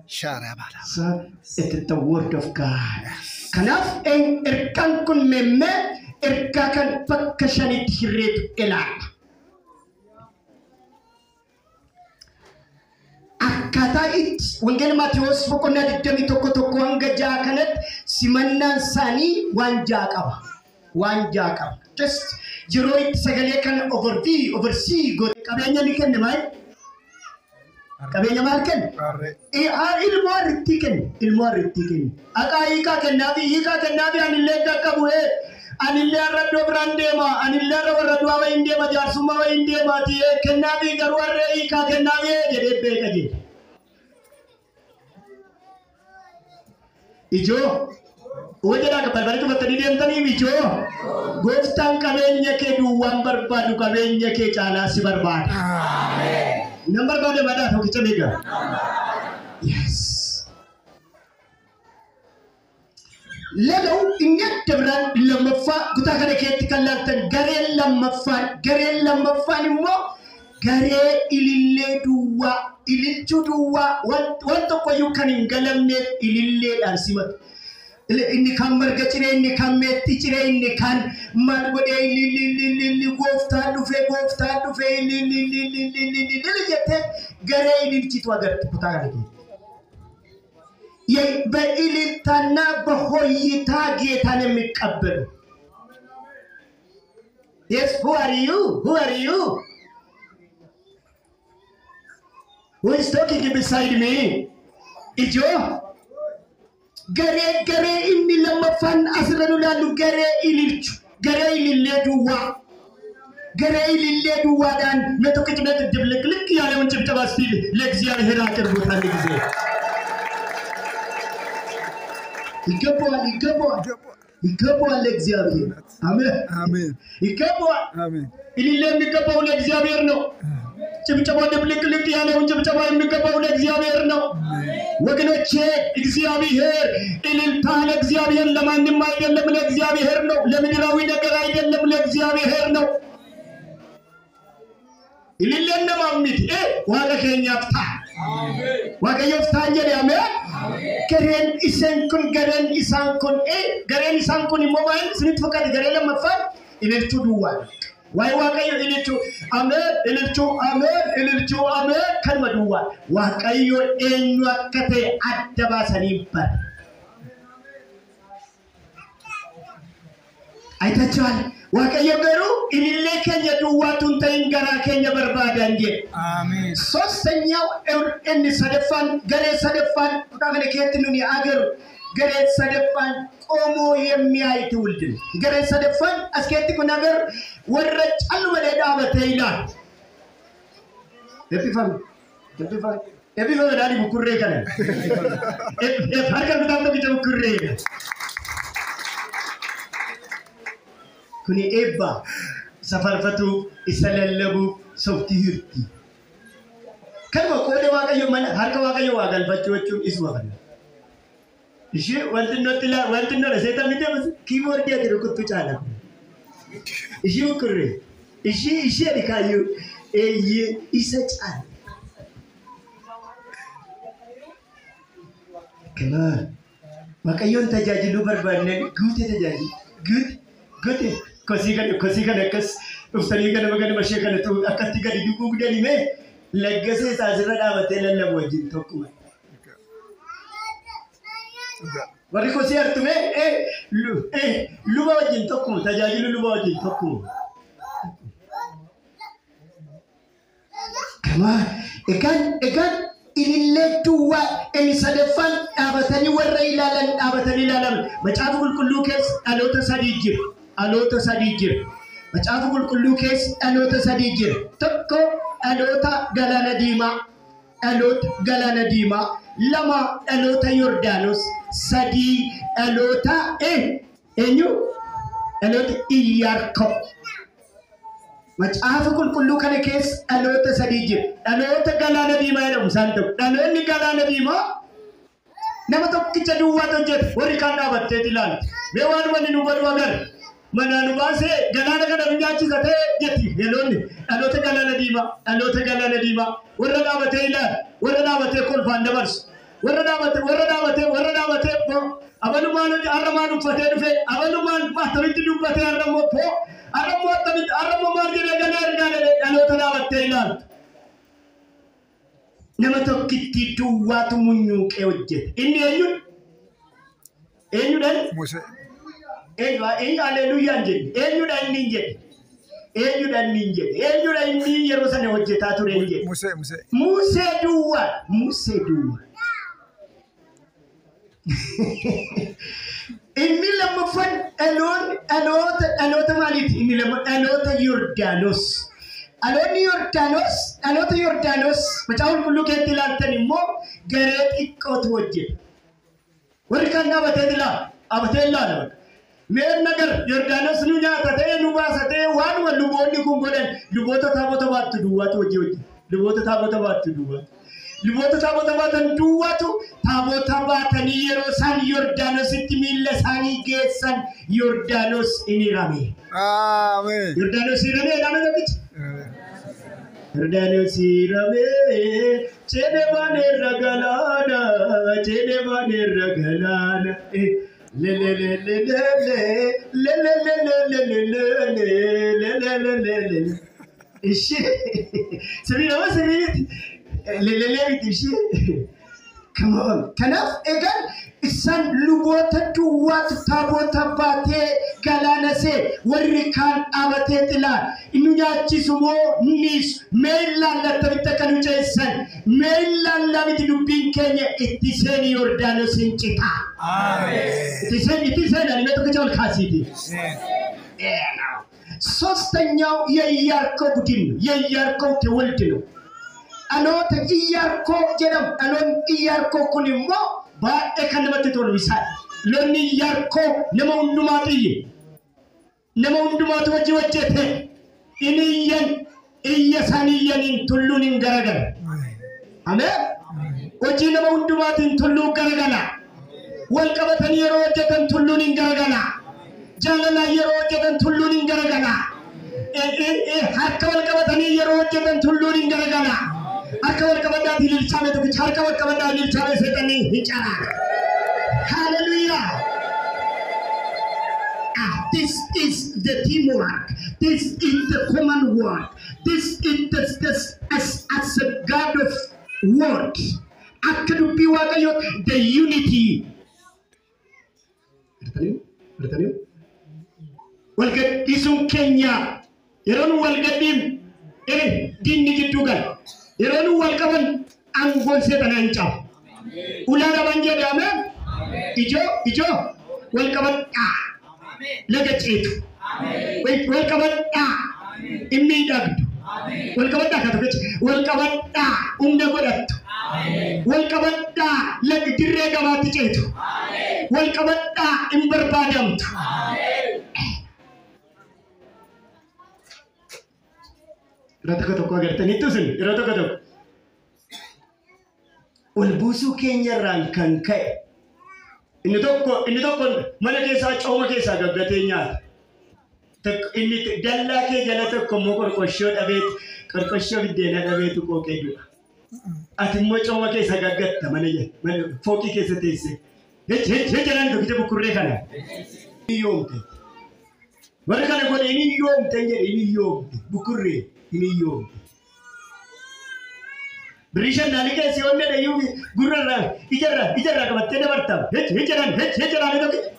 Shaarabala. So it is the word of God. Kanaaf ergaan kun meemmee ergaa kan bakka shanitti hirreetu ilaalla. Akkaataa itti wangeela Maatiyoos boqonnaa 21:1 hanga 6 kanatti simannaan isaanii waan ja'a qaba. Waan ja'a qaba. Just yeroo itti sagalee kana overview, oversee godhe qabeenya ni kenne maal? Qabeenya maal kenne? Harree. Ilmoo harrittii kenne. Ilmoo harrittii kenne. Aqaa hiikaa kennaafi, hiikaa kennaafi, anillee qaqqabu anillee har'a iddoo biraan deema, anillee har'a warra du'aa wayiin deema, jaarsummaa wayiin deemaati, kennaafi garuu harree hiikaa kennaafi jedhee beeka jedhe. Ijoo oo jedhaa balbala cufattanii deemtanii ijoo gooftaan qabeenya kee duwwaan barbaadu, qabeenya kee caalaa si barbaada. Nan barbaada madaa tokkicha meeqa? Yes. Leda'u inni adda biraan lammaffaa kutaa kana keessatti kan laaltan gareen lammaffaan immoo garee ilillee duwwaa, ililchuu duwwaa, waan tokkoyyuu kan hin galamneef ililleedhaan simatu. Inni kan marga ciree, inni kan meexxii ciree, inni kan maal godhee ilililililli, gooftaan dhufe, gooftaan dhufe, ililililililili jettee garee ililchitu agartu kutaa kana keessa. በእልልታና በሆይታ ጌታን የሚቀበሉ። Yes, who are you? Who are you? Who is talking beside me? Ijoo garee inni lammaffaan asirra nu ilaallu garee ililchu, garee ilillee duwwaa, garee ilillee duwwaadhaan mee tokkichi mee ድብልቅልቅ ያለውን ጭብጨባ እስቲ ለእግዚአብሔር አቅርቡት። አንድ ጊዜ ይገባዋል፣ ይገባዋል፣ ይገባዋል ለእግዚአብሔር። አሜን። አሜን። ይገባዋል። አሜን። እልል የሚገባው ለእግዚአብሔር ነው። ጭብጨባ ድብልቅልቅ ያለውን ጭብጨባ የሚገባው ለእግዚአብሔር ነው። ወገኖቼ፣ እግዚአብሔር እልልታ ለእግዚአብሔር፣ ለማንም አይደለም፣ ለእግዚአብሔር ነው። ለምድራዊ ነገር አይደለም፣ ለእግዚአብሔር ነው። Ililleen namaaf miti. Waaqa keenyaaf ta'a. Waaqayyoof ta'a jedhe, ameen. Gareen iseen kun, gareen isaan kun, gareen isaan kun immoo maal isinitti fakkaate? Garee lammaffaan ililchuu duwwaadha. Waa'ee Waaqayyo ililchuu, ameen, ililchuu, ameen, ililchuu, ameen, kanuma duwwaa. Waaqayyo eenyu akka ta'e adda baasanii bara. አይታችኋል። Waaqayyo garuu ilillee keenya duwwaatu hin ta'in garaa keenya barbaadan jedhe. አሜን። ሶስተኛው inni sadaffaan, garee sadaffaan kutaa kana keessatti nuni agarru, garee sadaffaan ቆሞ የሚያይ ትውልድ ነው። Garee sadaffaan as keessatti kun agarru warra callumalee dhaabatee ilaalu. Eebbifame. Eebbifame. Eebbifame daadhii bukurree kana. Harka bitaan tokkicha bukurree. Kuni eebba isa faarfatuuf, isa lallabuuf softi hirti. Kanuma qooda Waaqayyo mana harka Waaqayyo waa galfachuu jechuun isuma kana. Ishee wanti nutti wanti nuti seeta miti kiiboordii ati rukuttu caala. Ishii bukurree, ishii ani kaayyuu eeyyee isa caala. Kanaaf Waaqayyoon tajaajiluu barbaanneen guute tajaajilu guute guute kosii kana akkas dhuftanii ganama ganama ishee kana akkatti gadi duguugdanii mee laggasee isaasirra dhaabatee lallabu wajjin tokkuma. Warri kosii hartume luba wajjin tokkuma, tajaajilu luba wajjin tokkuma. Kamaa egaan ilillee duwwaa inni sadaffaan dhaabatanii warra ilaalan, dhaabatanii ilaalan. Macaafa qulqulluu keessa dhaloota sadii jira. Dhaloota sadii jira. Macaafa qulqulluu keessa dhaloota sadii jira. Tokko dhaloota galaana diimaa. Dhaloota galaana diimaa. Lama dhaloota Yordaanos. Sadii dhaloota eenyu? Dhaloota Iyyaarkoo. Macaafa qulqulluu kana keessa dhaloota sadii jira. Dhaloota galaana diimaa jedhamu isaan tokko. Dhaloonni galaana diimaa Nama tokkicha duwwaatu hojjete warri kaan dhaabatteet ilaalti. Mee waanuma inni nu godhu agarra. Manaa nu baasee galaana kana nu nyaachisa ta'e jetti yeloonni dhaloota galaana diimaa dhaloota galaana diimaa warra dhaabatee ilaala warra dhaabatee kolfaan dabarsu warra dhaabatee warra dhaabatee warra dhaabatee po abalumaan har'a maal uffatee dhufe abalumaan attamitti dubbatee har'a immoo po har'a immoo attamitti har'a immoo maal jedhee ganaa ergaa jedhee dhaloota dhaabattee ilaaltu. Nama tokkitti duwwaatu munyuuqee hojjete. Inni eenyudha? Eenyudhaan? Musee. Eenyu eenyu haleluuyyaan jedhe. Eenyudha inni hin jedhe. Eenyudha inni hin jedhe. Eenyudha inni yeroo sana hojjetaa ture hin jedhe. Musee. Musee. Musee duwwaa. Musee duwwaa. Inni lammaffaan dhaloonni dhaloota dhaloota maaliiti? Inni lamma dhaloota Yordaanos. Dhaloonni Yordaanos dhaloota Yordaanos macaafa qulqulluu keessatti ilaaltan immoo garee xiqqootu hojjeta. Warri kaan dhaabatee ilaala. Dhaabatee ilaala. Mee nagar Yordaanos nu nyaata ta'ee nu baasa ta'ee waanuma luboonni kun godhan luboota taabota baattu duwwaatu hojii hojjeta. Luboota taabota baattu duwwaatu. Luboota taabota baatan duwwaatu taabota baatanii yeroo isaan Yordaanositti miilla isaanii geessan Yordaanos in hirame. Ameen. Yordaanos hiramee jedhame tokkichi. Yordaanos hiramee ceene baaneerra galaana ceene baaneerra galaana. Lelelelelele lelelelelelele lelelelelele. Ishee sirrii nama sirrii miti. Lelelee miti ishee. Come on. Kanaaf egaan isaan luboota duwwaatu taabota baatee galaana see warri kaan dhaabatee xilaa inni nyaachisu moo niisu mee ilaallattamitti akka nu ceessan mee ilaallaa miti dubbiin keenya itti seeni Yordaanos hin citaa. Ameen. Itti seeni itti seeni ani mee tokkicha ol kaasiiti. ሶስተኛው የኢያሪኮ ቡድን ነው። የኢያሪኮ ትውልድ ነው። dhaloota Iyyaarkoo jedhamu dhaloonni Iyyaarkoo kun immoo baay'ee kan namatti tolu isaan. Lolli Iyyaarkoo nama hundumaa xiyye. Nama hundumaatu hojii hojjete. Inni iyyan iyya isaan iyyaniin tulluun hin garagala. Ameen. Hojii nama hundumaatiin tulluu garagala. Wal qabatanii yeroo hojjetan tulluun hin garagala. Jaalalaan yeroo hojjetan tulluun hin garagala. Harka wal qabatanii yeroo hojjetan tulluun hin garagala. Harka wal qabadhaatii ililchaame tokkicha harka wal qabadhaa ililchaame seexanii hin caraara. Hallelujah. Ah, this is the teamwork. This is the common work. This is the, this as, as a God of word. Akka dubbii Waaqayyoo the unity. Argitanii? Argitanii? Wal gadhiisuun keenya yeroo nu wal gadhiifnu diinni gidduu gala. Yeroo nu wal qaban aangoon seexanaa hin cabu. Ulaa qaban jedhe ameen. Ijoo ijoo wal qabadhaa. Laga ceetu. Wal qabadhaa. Hin miidhagdu. Wal qabadhaa ka tokkicha. Wal qabadhaa humna godhattu. Wal qabadhaa laga dirree gabaatti ceetu. Wal qabadhaa hin barbaadamtu. Yeroo tokko tokko agartaniittu sun yeroo tokko tokko. Wal buusuu keenyarraan kan ka'e inni tokko mana keessaa cooma keessaa gaggatee nyaata. Tokko inni dallaa kee jala tokko immoo qorqoshoo dhabeetu qorqoshoo biddeena dhabeetu qooqee du'a. Ati immoo cooma keessa gaggatta mana mana fooqii keessa teessee. Hej hej hej jedhaan tokkicha bukkurree kana. Inni yoomte. Warri kana godhe inni yoomte jedhe inni yoomte bukkurree inni yoomte. Birrii shan naanii keessi onnee dhayyuu gurrarraa ijarraa ijarraa qabattee dabartaa. Hej hej jedhaan hej hej jedhaan tokkicha.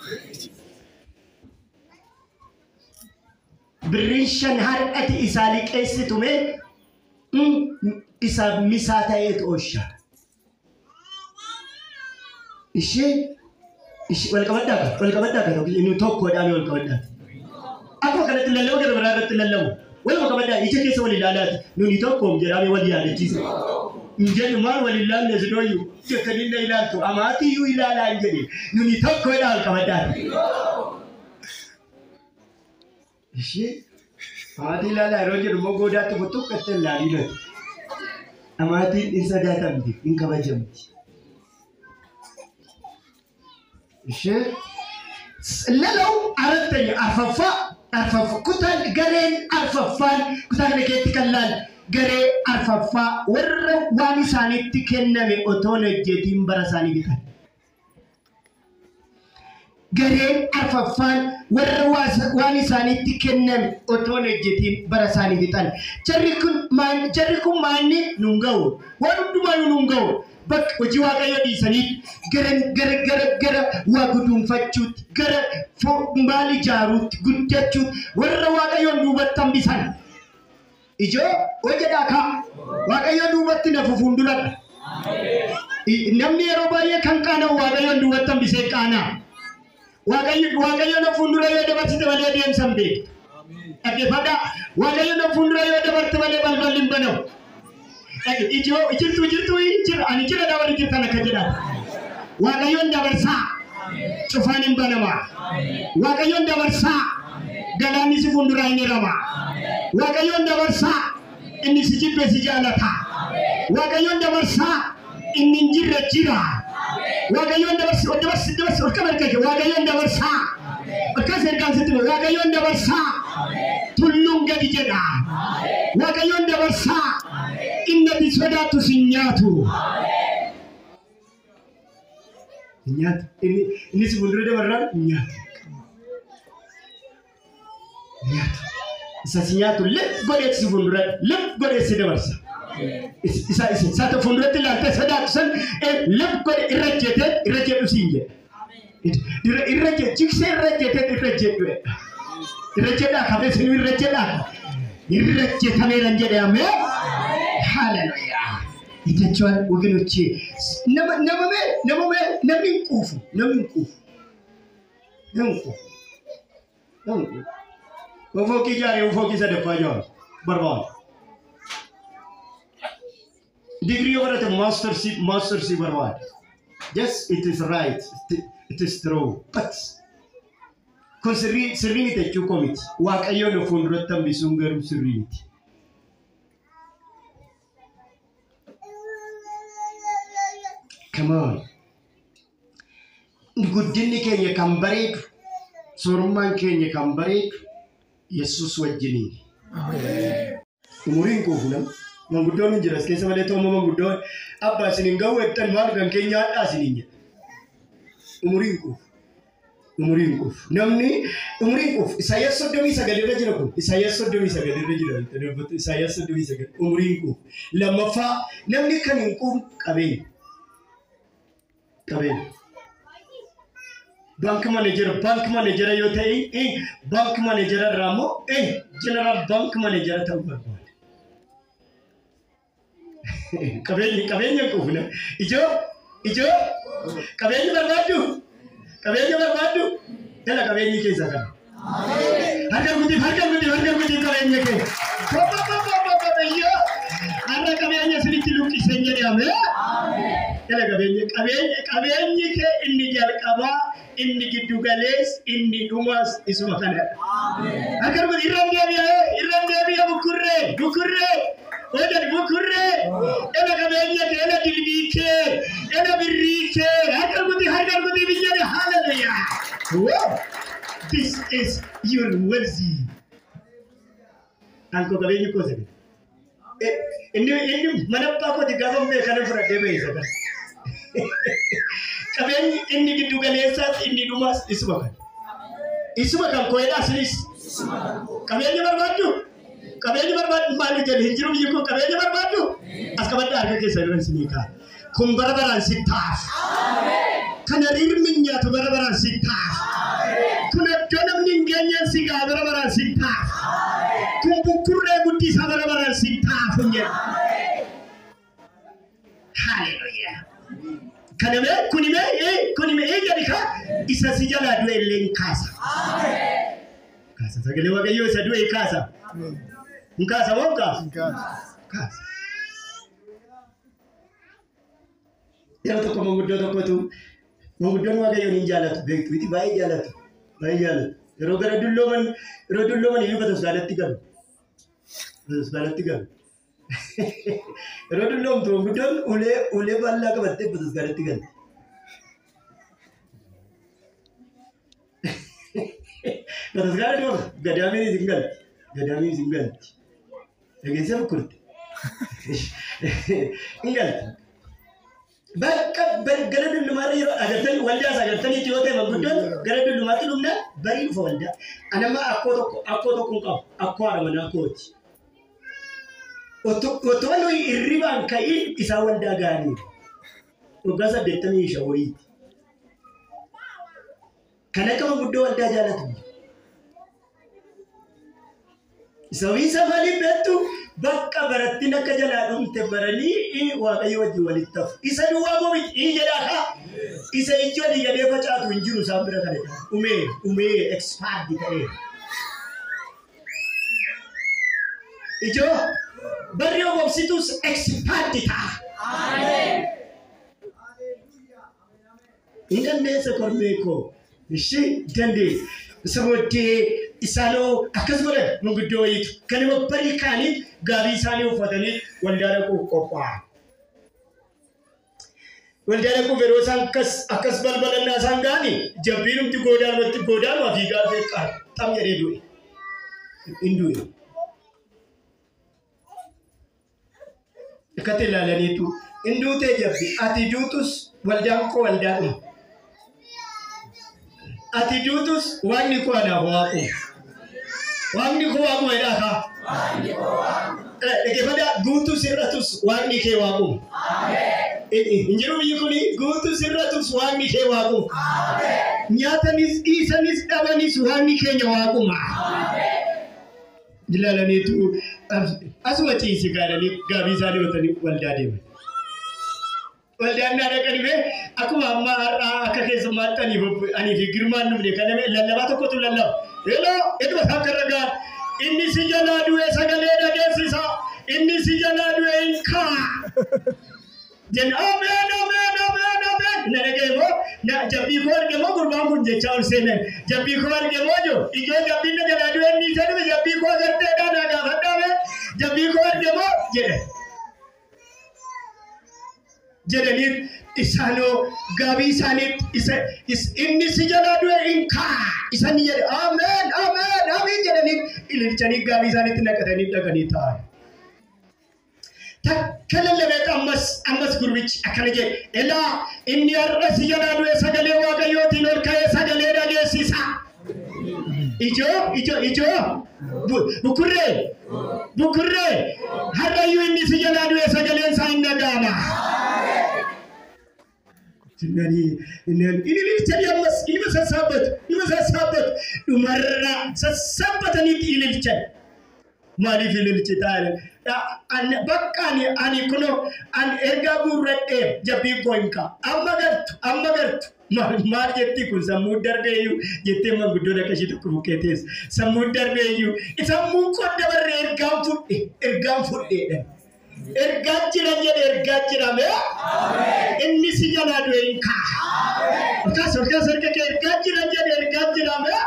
Birriin shan har'ati isaa liqeessitu mee isaaf misaa ta'eetu oosha. Ishee ishee wal qabadhaa ka wal qabadhaa ka inni tokkodhaan wal qabadhaa. Akkuma kanatti lallabu gara biraa irratti lallabu. Waluma qabadhaa ija keessa wal ilaalaati. Nuni tokkoom jedhamee wal yaadachiisa. Hin jedhu maal wal ilaalle sidooyyuu jettanii na ilaaltu amaatiyyuu ilaalaa hin jedhe. Nuni tokkodhaan wal qabadhaa. Ishee amaatii ilaalaa yeroo jedhu immoo goodaatti fottoqqattee ilaalii lati. Amaatiin hin sodaatamti hin kabajamti. Ishee ሌላው አራተኛ አርፈፋ አርፈፋ ኩታን ገሬን አርፈፋን ኩታ kana keessatti kan laalle garee arfaffaa warra waan isaanitti kenname otoo hin hojjetiin bara isaanii bitan. Gareen arfaffaan warra waan isaanitti kenname otoo hin hojjetiin bara isaanii fixan. Jarri kun maal jarri kun maanni nun ga'u. Waan hundumaa nun ga'u. Bakka hojii Waaqayyoo dhiisanii gara gara gara gara waa guduunfachuutti, gara maal ijaaruutti, guddachuutti warra Waaqayyoon duubatti hambisan. Ijoo hojjedhaa kaa Waaqayyoon duubatti nafu fuulduradha. Namni yeroo baay'ee kan qaana'u Waaqayyoon duubatti hambisee qaana'a. Waaqayyo na fuuldura yoo dabarsite malee deemsa hin beektu. Dhaggeeffadhaa. Waaqayyo na fuuldura yoo dabarte malee balballi hin banamu. Ijoo jirtu jirtu jira ani jira dabari jirtan akka jedhan. Waaqayyoon dabarsaa cufaan hin banama. Waaqayyoon dabarsaa galaanni si fuulduraa hin hirama. Waaqayyoon dabarsaa inni si jibbe si jaalata. Waaqayyoon dabarsaa inni hin jirre jira. Waaqayyoon dabarsi ol dabarsi dabarsi ol qaba harka kee Waaqayyoon dabarsaa. Akkas ergaan sitti hima Waaqayyoon dabarsaa tulluun gadi jedha. Waaqayyoon dabarsaa inni ati sodaattu si hin nyaatu. Hin nyaatu. Inni si fuuldura dabarraan hin nyaatu. Hin nyaatu. Isa si nyaatu lif godhee si fuuldura lif godhee si dabarsa. Isa isa isa fuulduratti ilaaltee sodaattu san lif godhe irra jetee irra jedhu siin jedha. Irra jedhu jigsee irra jetee irra jedhu. Irra jedhaa kafee sinuu irra jedhaa. Irra jetameeran jedhe amee. Haleluyaa. Jechuun ወገኖቼ nama nama mee nama mee namni hin quufu namni hin quufu namni hin quufu namni hin quufu. Fooqii ijaaree fooqii sadaffaa ijaaru barbaadu. Digirii yoo barate maastarsii barbaada. Yes, it is right. It is true. But kun sirrii sirrii miti jechuu koo miti. Waaqayyoon of fuulduratti hambisuun garuu sirrii miti. Come on. Guddinni keenya kan bareedu, soorummaan keenya kan bareedu Yesuus wajjiniin. Umuriin quufu nama. Manguddoon hin jira as keessa malee tooma manguddoon abbaa isin hin ga'u jettan maal kan keenya hadhaa isiniin jedha. Umuriin quufu. Umuriin quufu. Namni umuriin quufu. Isaayyaas 39 irra jira kun. Isaayyaas 39 irra jira. Isaayyaas 39 umuriin quufu. Lammaffaa namni kan hin quufne qabeenya. Qabeenya. Bank manager bank manager yoo ta'e bank manager irraa immoo general bank manager ta'uu barbaada. Qabeenya qabeenya hin quufne. Ijoo ijoo qabeenya barbaaddu qabeenya barbaaddu dhala qabeenyi keessa kana. Harka guddiif harka guddiif harka guddiif qabeenya kee. Har'a qabeenya isinitti luqqiseen jedhame. Dhala qabeenya qabeenya qabeenyi kee inni jalqabaa inni giddu galees inni dhumaas isuma kanadha. Harka guddiif irra deebi'a irra deebi'a bukurree bukurree. Ojan bukurree ela qabeenya kee ela dilbii kee ela birrii kee harka guddiif harka guddiif jedhe hallelujah. Wow! This is your wealthy. Anko qabeenyi koo isa kana. Inni inni mana abbaa kooti gaafa mee kana fudhadhee ba'e isa kana. Qabeenyi inni giddu galeessaas inni dhumaas isuma kana. Isuma kan koo'edha isinis. Qabeenya barbaaddu? Qabeenya barbaaddu maal jedhe hin jiru biyyi kun qabeenya barbaaddu? As qabadhaa harka keessa irra isinii kaa'a. Kun bara baraan si taaf. Kana rirmi nyaatu bara baraan si taaf. Kun iddoo namni hin geenyeen si ga'a bara baraan si taaf. Kun bukkurree guddisaa bara baraan si taaf hin jedhu. Haleluyaa. Kana mee kuni mee kuni mee jedhi kaa isa si jalaa du'e illee hin kaasa. Kaasa sagalee Waaqayyoo isa du'e kaasa. Hin kaasa moo hin kaasu? Kaasa. Yeroo tokko manguddoo tokkotu manguddoon Waaqayyoon hin jaalatu beektu miti baay'ee jaalatu baay'ee jaalatu. Yeroo gara dullooman yeroo dullooman iyyuu bataskaanatti galu. Bataskaanatti galu. Yeroo dulloomtu manguddoon ulee ulee bal'aa qabattee bataskaanatti galti. Bataskaana dhuma gadaameen isin galti. Gadaameen isin galti. Dhageessee bukkurte. Hin galti. Bakka gara dullumaarra yeroo agartanii waldaas agartanii yoo ta'e manguddoon gara dullumaatti dhumnaan barii dhufa waldaa. Anamma akkoo tokko hin qabu. Akkoo haadha manaa kooti. Otoo nuyi hirribaan ka'iin isaa waldaa ga'anii. Waggaa 85 wayiiti. Kan akka manguddoo waldaa jaalatu. Sababii isaa maaliif beektu bakka barattiin akka jalaa dhumte baranii Waaqayyo wajjin walitti hafu. Isa duwwaa moo miti hin jedhaa haa. Isa ijji olii gadee facaatu hin jiru isaan bira kana jira. Dhumee expired ta'ee. Ijoo barri obobsitus expired ta'a. Hin dandeessa kormee koo. Ishee dandeessa. Isa booddee isaanoo akkas godhan manguddoo wayiitu. Kanuma barii kaanii gaabii isaanii uffatanii waldaa dhaquuf qophaa'an. Waldaa dhaquuf yeroo isaan akkas balbalannaa isaan ga'anii jabbiinumti goodaanumatti goodaanuma fiigaa feeqaa xam jedhee du'e. Hin du'e. Akkatti ilaalaniitu hin duutee jabbi ati duutus waldaan koo waldaadhuma. Ati duutus waaqni koo anaaf waaquma. Waaqni koo waaquma jedhaa kaa. Dhaggeeffadhaa guutus irratus waaqni kee waaquma. Hin jiru biyyi kuni guutus irratus waaqni kee waaquma. Nyaatanis dhiisanis dhabanis waaqni keenya waaquma. Ilaalaniitu asuma ciisi gaadhanii gaabii isaanii uffatanii waldaa deeman. Waldaan naa dhaqanii bee akkuma amma har'aa akka keessummaatti anii fi girmaan dhufne kana lallabaa tokkotu lallaba. Eloo eduma isaa akka ragaa inni si jalaa du'e sagalee dhageessisa. Inni si jalaa du'e hin kaa. Jenna ameen ameen ameen ameen. Na dhaga'e moo na jabbii koo arge moo gurbaan kun jechaa ol seenan. Jabbii koo arge moo jiru ijoo jabbiin na jalaa du'e inni isa dhufe jabbii koo agarteedhaa naa gaafadhaa mee jabbii koo arge moo jedhe. Jedhanii isaanoo gaabii isaaniitti isa inni si jalaa du'e hin kaa isaan jedhe ameen ameen ameen jedhanii ililchanii gaabii isaaniitti naqatanii dhaqanii taa'an. Takka lallabeetu ammas gurbichi akkana jedhe elaa inni har'a si jalaa du'e sagalee Waaqayyootiin ol ka'ee sagalee dhageessisa. Ijoo ijoo ijoo bukurree bukurree har'ayyuu inni si jalaa du'e sagaleen isaa hin dhaga'ama. Ililchanii ammas ilma sassaabbatu dhumarra sassaabbataniitti ililchan. Maaliif ililchi taa'an? Bakka ani kunoo ani ergaa guurradhee jabbii koo hin kaa'u. Amma gartu maal jetti kun sammuu darbeeyyuu jettee manguddoon akka ishee tokko bukkee teessu. Sammuu darbeeyyuu sammuun koo dabarree ergaan fudheedha. Ergaa jira jedhe ergaa jira mee inni si jalaa du'e hin kaa. Olkaas harka kee ergaa jira jedhe ergaa jira mee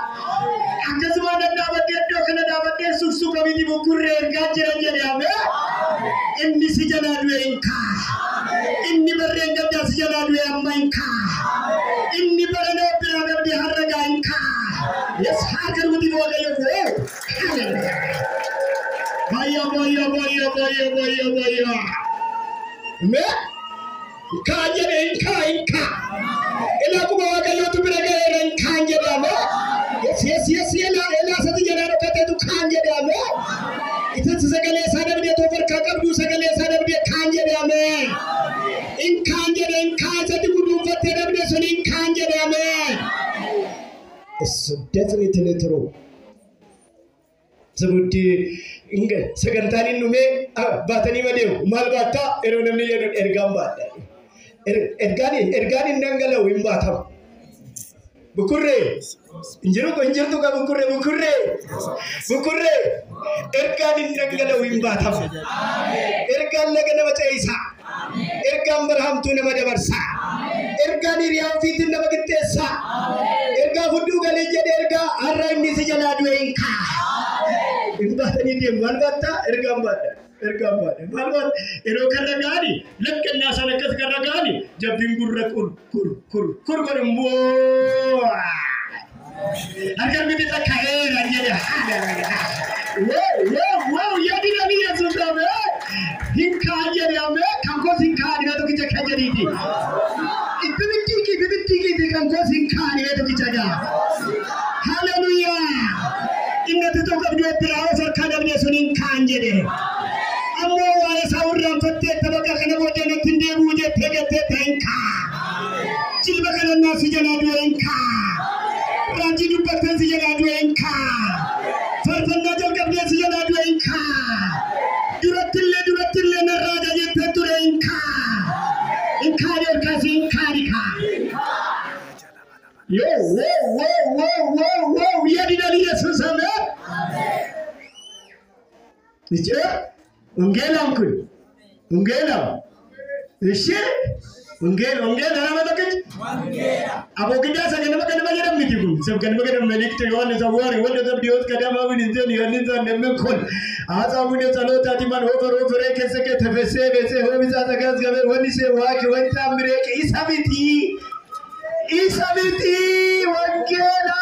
akkasuma nan dhaabadhee iddoo kana dhaabadhee suksuka miti bukkurree ergaa jira jedhe mee inni si jalaa du'e hin kaa. Inni barreen gaddaa si jalaa du'e amma hin kaa. Inni baranoo biraa dhabdee har'a gaa hin kaa. Yes harka nuti Waaqayyo koo. Baya baya baya baya baya baya. Me? Kaa jedhe hin kaa hin kaa. Ilaa kuma Waaqayyootu bira ga'eera hin kaan jedhame. Yes yes yes elaa elaa sati jedhaa dhokkateetu kaan jedhame. Itatti sagalee isaa dhabdee too farkaa qabduu sagalee isaa dhabdee kaan jedhame. Hin kaan jedhe hin kaan isatti guduunfattee dhabdee sun hin kaan jedhame. It's definitely true. Sabuddee sagantaan hin dhumee baatanii madeemu maal baattaa yeroo namni jedhu ergaan baadha. Ergaan hin dhangala'u hin baatamu. Bukurree hin jirtu ka bukurree bukurree bukurree ergaan hin dhangala'u hin baatamu. Ergaan laga nama ce'isa. Ergaan bara hamtuu nama dabarsa. Ergaan hiriyaa ofiitiin nama qixxeessa. Ergaa fudduu galii jedhe ergaa har'a inni si jalaa du'e hin kaa. Hin baatanii deemu maal baattaa ergaan baadha ergaan baadha maal baadha yeroo karra ga'anii lakkannaa sana akkas karra ga'anii jabbiin gurra kur kur kur kur godhe immoo Harka rukutii ka'eera jedhe. Wow, wow, wow, yaadina ni Yesuus ameen. Hin kaan jedhe ameen. Kan koos hin kaan dhibee tokkicha kan jedhiiti. Bibittiiki kan koos hin kaan dhibee tokkicha gaa. Haleluuyaa. Inni tuttuu qabdu biraa of harkaa dhabne sun hin kaan jedhe. Ammoo waa'ee isaa irraanfattee tapha kana booddee natti hin deebi'u jettee gattee hin kaa. Jilba kadhannaa si jalaa du'e hin kaa. Raajii dubbattee si jalaa du'e hin kaa. Faarfannaa jalqabdee si jalaa du'e hin kaa. Durattillee narraa jettee ture hin kaa. Hin kaani ol kaasii hin kaani kaa. Yo, wow, wow, wow, wow, wow, yaadina Yesuus ameen. Ijee wangeelaan kun wangeelaan ishee wangeela nama tokkichi aboo isa ganama ganama jedhamu miti kun isa ganama ganama malikti Yohaannis awwaari wanda zabdiyoos kadama wininzeen yohaannis annemmen kun haasaa tsalotaati man hofer hoferee keessa kee tefessee beesee hoomisaa sagaas gabee wanni see waaki wanti ammireeqe isa miti wangeela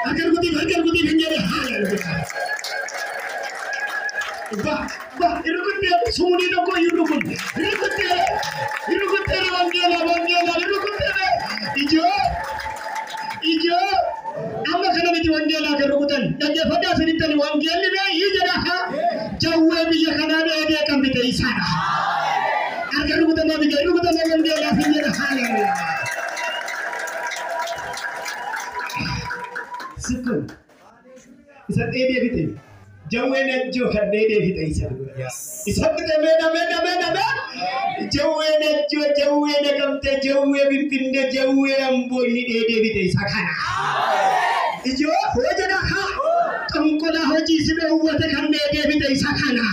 harka rukutiif hin jedhe haala Ba, ba, irukutee sumuni tokko irukun, irukutee wangeela, wangeela, irukutee ijoo, amma kana miti wangeelaa kan rukutan, dhaggeeffadhaa isinittani wangeelli bee ii jedha jawwee biyya kanaa dheedee kan bite isaadha. Harka rukutamaa biyya rukutamaa wangeelaa fi jedha haala. Sukun, isa dheedee bite. Jawween ejjoo kan dheedee fixe isa. Isa fixe meedha meedha meedha meedha. Jawween ejjoo jawwee naqamte jawwee finfinnee jawwee amboo inni dheedee fixe isa kana. Ijoo hoo jedha haa xonqolaa hojii si dhoowwate kan dheedee fixe isa kana.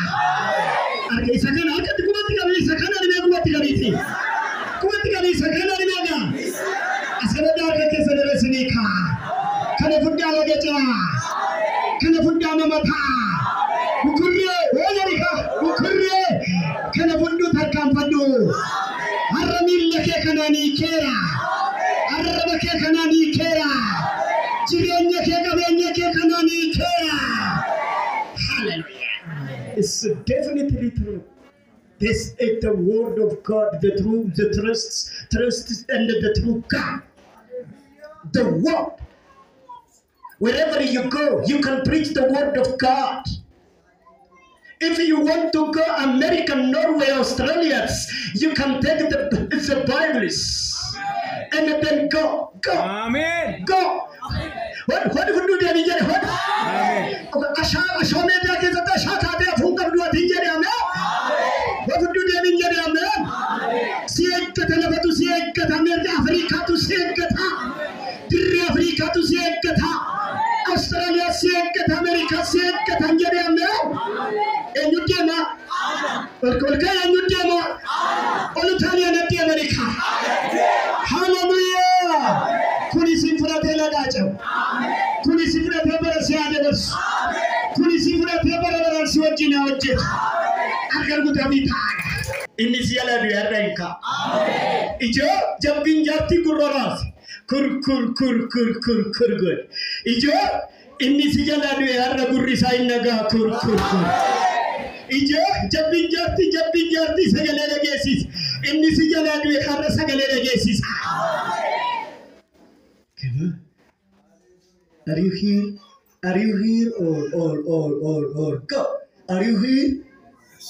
Harka isa kana harkatti qubatti qabi isa kana dhibee qubatti qabiiti. Qubatti qabi isa kana dhibee gaa. Asirratti harka keessa dabarsinii kaa. Kana fuddaa laga ce'aa. Kana fuddaa nama ta'a. Bukurree hoo jedhi bukurree kana funduu tarkaanfadhu. Har'a miilla kee kanaan hiikeera. Arraba kee kanaan hiikeera. Jireenya kee qabeenya kee kanaan hiikeera. Hallelujah. It's definitely true. This is the word of God, the truth, the trust and the true God. The word. Wherever you go, you can preach the word of God. If you want to go America, Norway, Australia, you can take the Bibles and then go, go, Amen. Go. What would do the what? Asha media ke zata asha khate phun kar dua thin jere amen. What would do the jere amen? Siekka lafatu siekka America Africa tu siekka Dirri Africa tu siekka Australia siekka America siekka jere amen. Eenyu deema? Ol ka'e eenyu deema? Ol utaalee natti America. Hallelujah. Kuni si fudhatee lagaa ce'u. Kuni si fudhatee bara si haa dabarsu. Kuni si fudhatee bara baraan si wajjin haa hojjetu. Harka rukutamii ta'a. Inni si jala du'e har'a hin ka'a. Ijoo jabbiin jaartii gurra raase. Kur kur kur kur kur kur godhe. Ijoo inni si jala du'e har'a gurri isaa hin nagaa kur kur kur. Ijoo jabbiin jaartii sagalee dhageessisa. Inni si jala du'e har'a sagalee dhageessisa. Are you here? Are you here or go? Are you here?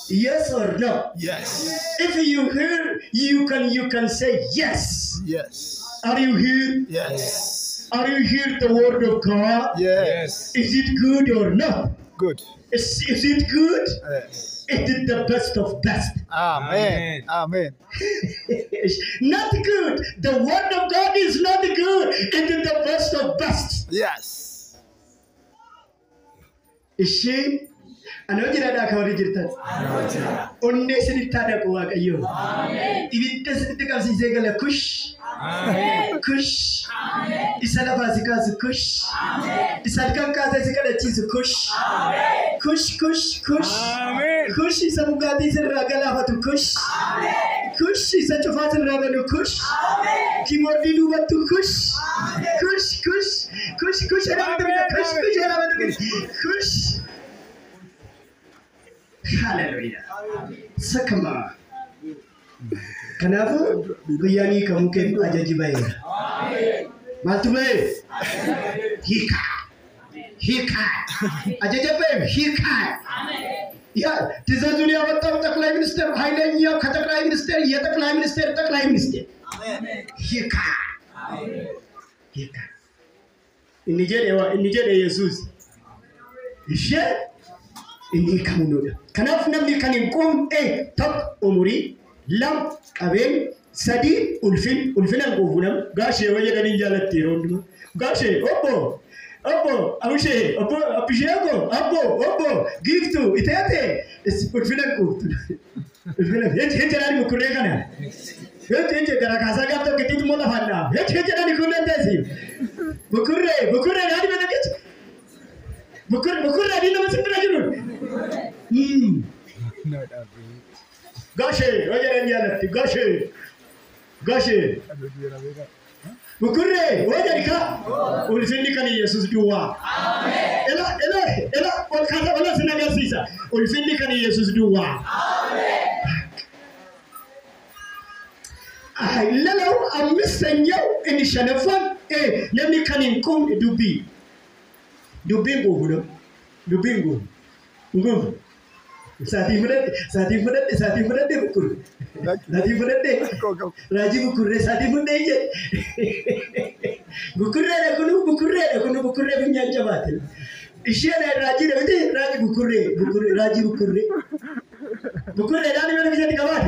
Yes or no? Yes. If you hear, you can say yes. Yes. Are you here? Yes. Are you here the word of God? Yes. Is it good or not? Good. Is it good? Yes. It is the best of best. Amen. Amen. Not good. The word of God is not good. It is the best of best. Yes. Ishee anoo jiraadhaa akka warri jirtan. Onnee isinitti haa dhaqu Waaqayyo. Ibidda isinitti qabsiisee gala kush. Kush. Isa lafaa si kaasu kush. Isa halkan kaasee si kadhachiisu kush. Kush kush kush. Kush isa dhugaatii sirraa galaafatu kush. Kush isa cufaa sirraa banu kush. Kiboordii duubattu kush. Kush Kush kush kush kush kush. Hallelujah. Sakama. Kanaafuu guyyaan hiikamuu keef ajaji baheera. Maaltu bahe? Hiikaa. Hiikaa. Ajaja bahe hiikaa. ያ ትእዛዙን ያወጣው ጠቅላይ ሚኒስትር ኃይለኛው ከጠቅላይ ሚኒስቴር የጠቅላይ ሚኒስቴር ጠቅላይ ሚኒስቴር hiikaa. Hiikaa. Inni jedhe inni jedhe Yesuus. Ishee inni hiikamuudha. Kanaaf namni kan hin quufne tokko umurii, lama qabeenya, sadii ulfin ulfina hin quufu nama gaashee yoo jedhanii hin jaalatti yeroo hundumaa. Gaashee obbo obbo abushee obbo abbisheeko abbo obbo giiftu iteete ulfina hin quuftu. Ulfina hin jedhani mukkurree kana. Hin gara kaasaa gaaf tokko ittiin immoo lafaan dhaaf. Hin jedhani kunneen teessi. Mukkurree mukkurree naani mana keessa. Mukkurree mukkurree adiin nama simbira jiru. Gaashee yoo jedhan jaalatti gaashee gaashee. Mukkurree yoo jedhi ka ulfinni kan Yesuus duwwaa. Ela ela ela ol kaasa ol sin agarsiisa. Ulfinni kan Yesuus duwwaa. ሌላው አምስተኛው inni shanaffaan namni kan hin quufne dubbii. Dubbiin quufu nama. Dubbiin quufu. Hin quufu. Saatii fudhadhe saatii fudhadhe saatii fudhadhe bukkurre. Saatii fudhadhe raajii bukkurree saatii fudhadhe jedhe. Bukkurreedha kunu bukkurreedha kunu bukkurree funyaan jabaate. Isheen raajii dha miti raajii bukkurree bukkurree raajii bukkurree. Bukkurreedhaan mana bishaan qabaate.